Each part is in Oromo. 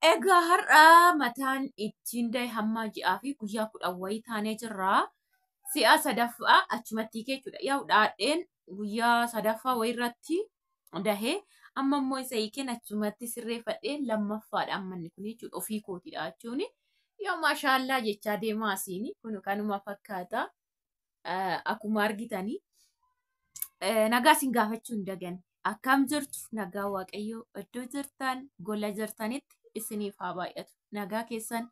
Egaa har'a mataan ittiin dahe hamma ji'aa fi guyyaa 10 wayii taanee jirra. Si'a sadaffaa achumatti hiikee jechuudha. Yaa'u dhaadheen guyyaa sadaffaa wayii irratti dahee amma immoo isa hiikeen achumatti sirreeffadhee lammaffaadha amma inni kun jechuudha. Ofii kootiidha jechuun. Yoo maashaallaa jechaa deemaa asiin kun kanuma fakkaata. Akkuma argitanii nagaa isin gaafachuu hin daganne. Akkam jirtu? Nagaa Waaqayyoo iddoo jirtan gola jirtanitti isiniif haa baay'atu. Nagaa keessan,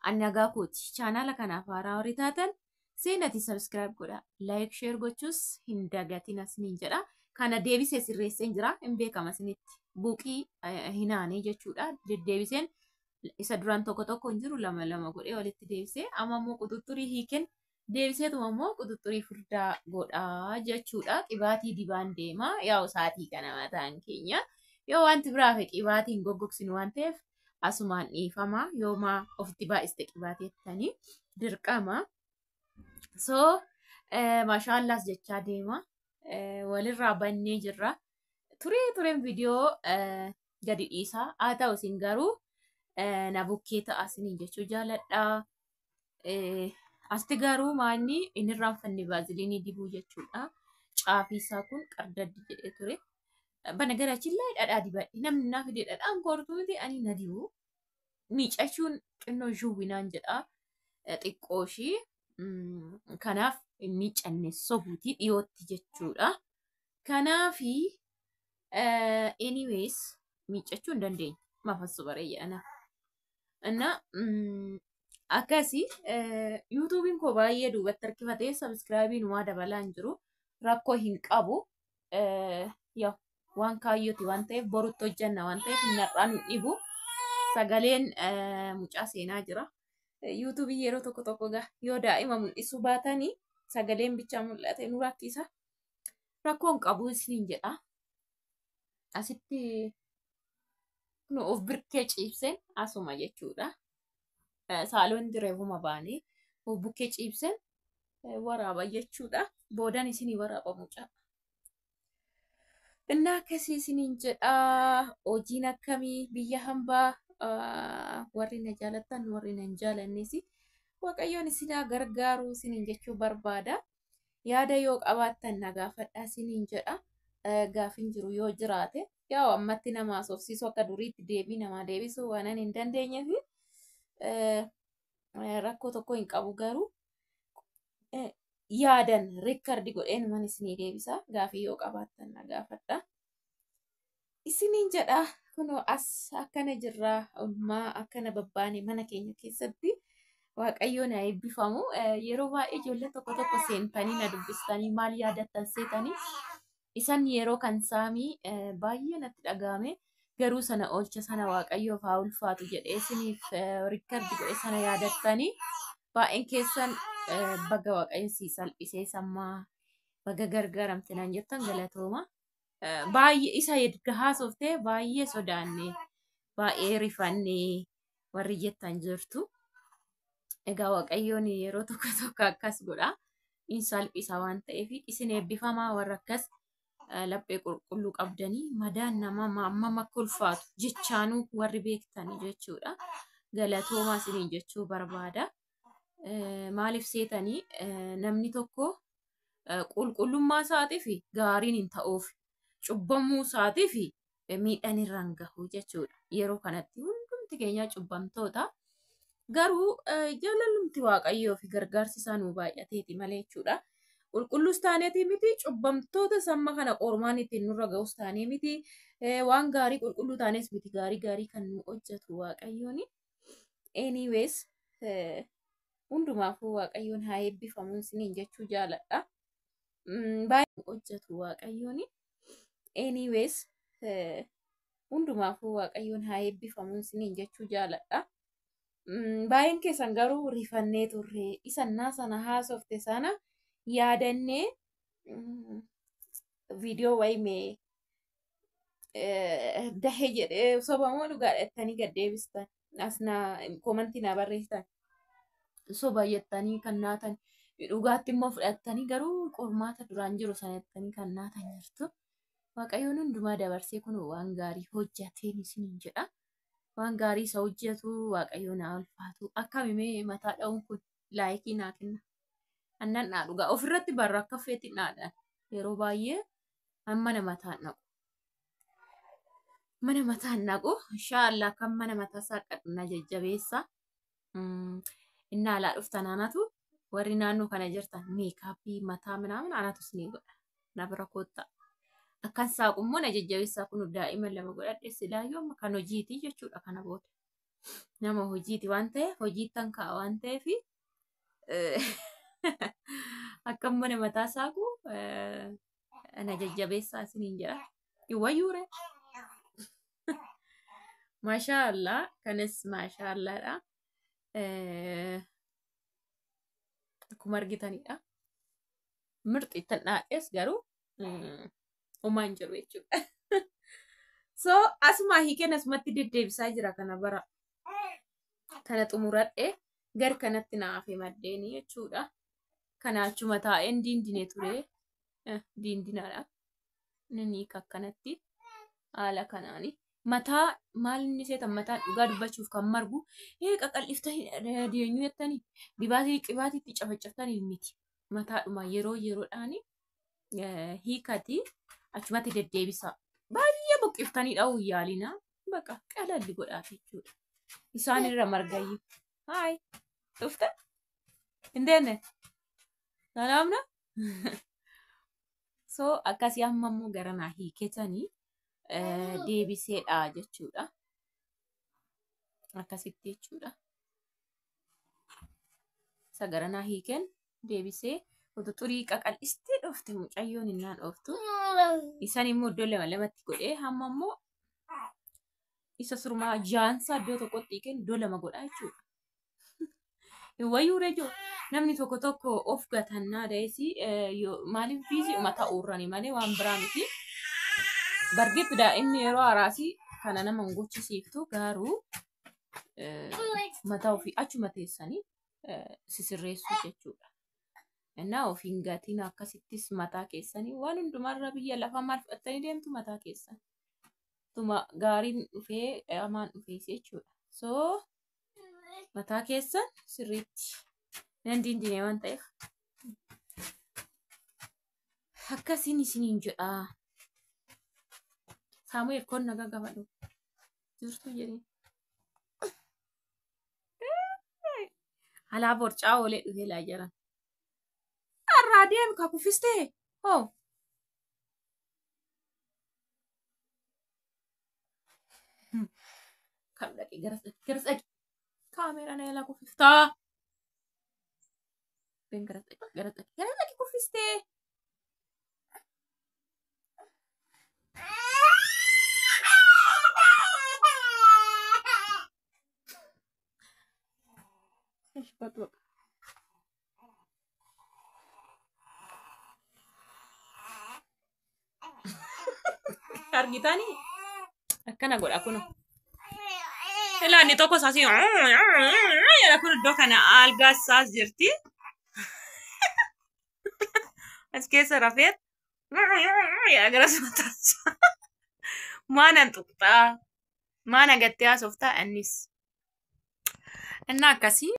ani nagaa kooti. Chaanaala kanaaf haaraa warri taatan seenati subscribe godha. Like, share gochuus hin dagatin isiniin jedha. Kana deebisee sirreesseen jira. Hin beekama isinitti. Buuqii hin aanee jechuudha. Deddeebiseen isa duraan tokko tokko hin jiru lama lama godhee walitti deebisee amma immoo quxuxxurii hiiken deebiseetuma immoo quxuxxurii furdaa godhaa jechuudha. Qibaatii dibaan deema. Yaa'u sa'aatii kana mataan keenya. Yoo wanti biraa fi qibaatiin goggogsinu waan ta'eef asumaan dhiifama. Yoo maa ofitti baay'iste qibaatii jettanii dirqama. So maashaallaas jechaa deema. Walirraa bannee jirra. Turee tureen viidiyoo gadi dhiisaa. Haa ta'u isin garuu na bukkee ta'a isiniin jechuu jaaladha. Asti garuu maanni inni irraanfanne vaaziliinii dibuu jechuudha. Caafii isaa kun qardaddi jedhee ture. Bana garachillaa dhadhaa dibadhe. Namni naa fide dhadhaan koortuu miti ani na dibu. Miicachuun xinnoo zhuwwinaan jedha. Xiqqoo ishii. Kanaaf hin miicanne sobuuti dhiyootti jechuudha. Kanaafi anyways miiccachuu hin dandeenye. Maafassu baree jedhana. Inna akkasi yuutuubiin koo baay'ee duubatti harkifatee sabiskiraayibiin waa dabalaa hin jiru. Rakkoo hin qabu. Yaa waan kaayyooti waan ta'eef borutti hojjanna waan ta'eef hin har'aan hin dhibu. Sagaleen mucaa seenaa jira. Yuutuubii yeroo tokko tokko gaa yoo daa'ima mul'isuu baatanii sagaleen bichaa mul'ate nu rakkisa. Rakkoo hin qabu isiniin jedha. Asitti nu of birkee ciibseen asuma jechuudha. Saaloon direefuma baanee of bukkee ciibseen waraaba jechuudha. Boodan isinii waraaba mucaa. Innaa akkasii isiniin jedha. Hojiin akkamii biyya hambaa warri na jaalattan warri na hin jaalannes Waaqayyoon isin haa gargaaru isiniin jechuu barbaada. Yaada yoo qabaattan na gaafadhaa isiniin jedha. Gaafin jiru yoo jiraate yaa'u ammatti nama haasofsiisuu akka duriitti deebii namaa deebisuu waan ani hin dandeenyeef rakkoo tokko hin qabu garuu yaadan riikkardi godheen man isinii deebisa. Gaafii yoo qabaattan na gaafadha. Isiniin jedha kunoo as akkana jirra olmaa akkana babbaane mana keenya keessatti Waaqayyoon haa eebbifamu. Yeroo baay'ee ijoollee tokko tokko seentanii na dubbistanii maal yaadattan seetanii isan yeroo kan saamii baay'ee natti dhaga'ame. Garuu sana oolcha sana Waaqayyoof haa ulfaatu jedhee isiniif riikkardi godhe sana yaadattanii baay'een keessan baga Waaqayyo sii salphisee sammaa baga gargaaramte naan jettan galatooma. Baay'ee isa erga haasoftee baay'ee sodaanne baay'ee rifanne warri jettan jirtu. Egaa Waaqayyoon yeroo tokko tokko akkas godha. In salphisa waan ta'eef isin eebbifamaa warra akkas laphee qulqulluu qabdanii madaan namaa hammam akka ulfaatu jechaanuu warri beektanii jechuudha. Galatoomaa isiniin jechuu barbaada. Maaliif seetanii namni tokko qulqullummaa isaatiif gaariin hin ta'uuf cubbamuu isaatiif miidhaan irra hin gahu jechuudha. Yeroo kanatti hundumti keenya cubbamtoota. Garuu jaalalumti Waaqayyoo fi gargaarsi isaa nuu baay'ateeti malee jechuudha. Qulqulluus taaneeti miti cubbamtoota samma kana qormaan ittiin nurra ga'us taanee miti waan gaarii qulqulluu taanes miti gaarii gaarii kan nu hojjetu Waaqayyooni. Anyways hundumaafuu Waaqayyoon haa eebbifamu isiniin jechuu jaaladha. Baay'ee hojjetu Waaqayyooni. Anyways hundumaafuu Waaqayyoon haa eebbifamu isiniin jechuu jaaladha. Baay'een keessan garuu rifannee turre isannaa sana haasofte sana yaadannee viidiyoo wayii mee dahee jedhee soba moo dhugaadha jettanii gad deebistan as na koomantii na barreessitan soba jettanii kan naatan dhugaatti immoo fudhattanii garuu qormaata duraan jiru sana jettanii kan naatan jirtu. Waaqayyoon hundumaa dabarsee kun waan gaarii hojjateen isiniin jedha. Waan gaarii isa hojjetu Waaqayyo naa ulfaatu. Akkamimee mataa dha'uun kun laayikii naa kenna. Annan dhaa dhugaa ofirratti barra akka feeti dhaadhaan yeroo baay'ee mana mataa naqu. Mana mataa naqu inshaallah kan mana mataa saaqadhu na jajjabeessa. Inni alaa dhuftan anatu warri naannoo kana jirtan meekaappii mataa minaamin anatu isinii godha. Na bira koottaa. Akkan saaqu immoo na jajjabeessaa kun daa'ima lama godhadhe silaayyoo amma kan hojiiti jechuudha kana booda. Nama hojiiti waan ta'eef hojiittan kaa'a waan ta'eef akkan mana mataa saaqu na jajjabeessaa isiniin jedha. Iwayyuure. Maashaallah kanas maashaallaadha. Akkuma argitanidha. Mirxi ittiin dhaadhees garuu homaa hin jiru jechuudha. So asuma hiikeen asumatti deddeebisaa jira kana bara. Kana xumuradhee gar kanatti na hafe maddeeni jechuudha. Kana achuma taa'een diindine ture. Diindinaadha. Inni akkanatti haala kanaani. Mataa maal inni seetan mataan dhugaa dubbachuuf kan margu qaqal'iftanii deemuu jettanii dibaatii qibaatiitti cafacaftanii miti. Mataadhuma yeroo yeroodhaani hiikati achumatti deddeebisa. Baay'ee buqqiftanii dha'uu yaalina. Baqa qalalli godhaaf jechuudha. Isaan irra margayyi. Haay dhufte? Hin deemne? Salaamna? So akkasii amma immoo gara naa hiiketanii deebiseedha jechuudha. Akkasitti jechuudha. Isa gara naa hiiken deebisee utuu xurii qaqal'istee dhoofte mucayyoon innaan dhooftu. Isaan immoo iddoo lama lamatti godhee hamma immoo isa surmaa jaansaa iddoo tokkotti hiiken iddoo lama godhaa jechuudha. Wayyuu rejoo namni tokko tokko of gatannaa da'eesi maaliif biizii ta'uurrani malee waan biraa miti. Bargeetti daa'imni yeroo haraasii kana nama hin gochisiiftu garuu mataa ofii achuma teessanii sisirreessuu jechuudha. Innaa ofiin gatiin akkasittis mataa keessanii waan hundumarra biyya lafaa maal fudhattanii deemtu mataa keessan. Tuma gaariin dhufee hamaan dhufees jechuudha. So mataa keessan sirriitti nan dindine waan ta'eef akkasiin isiniin jedha. Saamu'eel kon nagaa gaafadhu. Jirtu jedhee. Alaa borcaa oolee dhufee laa jiran. Irraa deemi ka kuffistee hoo. Kan dhaqee garas dhaqee garas dhaqee. Kaameeraa na jalaa kuffiftaa. Garas dhaqee garas dhaqee garas dhaqee kuffistee. Argitanii akkana godha kun. Ilaa inni tokko isaas jedha kun iddoo kana algaa isaas jirti. As keessa rafeet gara mataansaa. Maanan tuqxaa maana gattee haasoftaa innis. Innaa akkasii.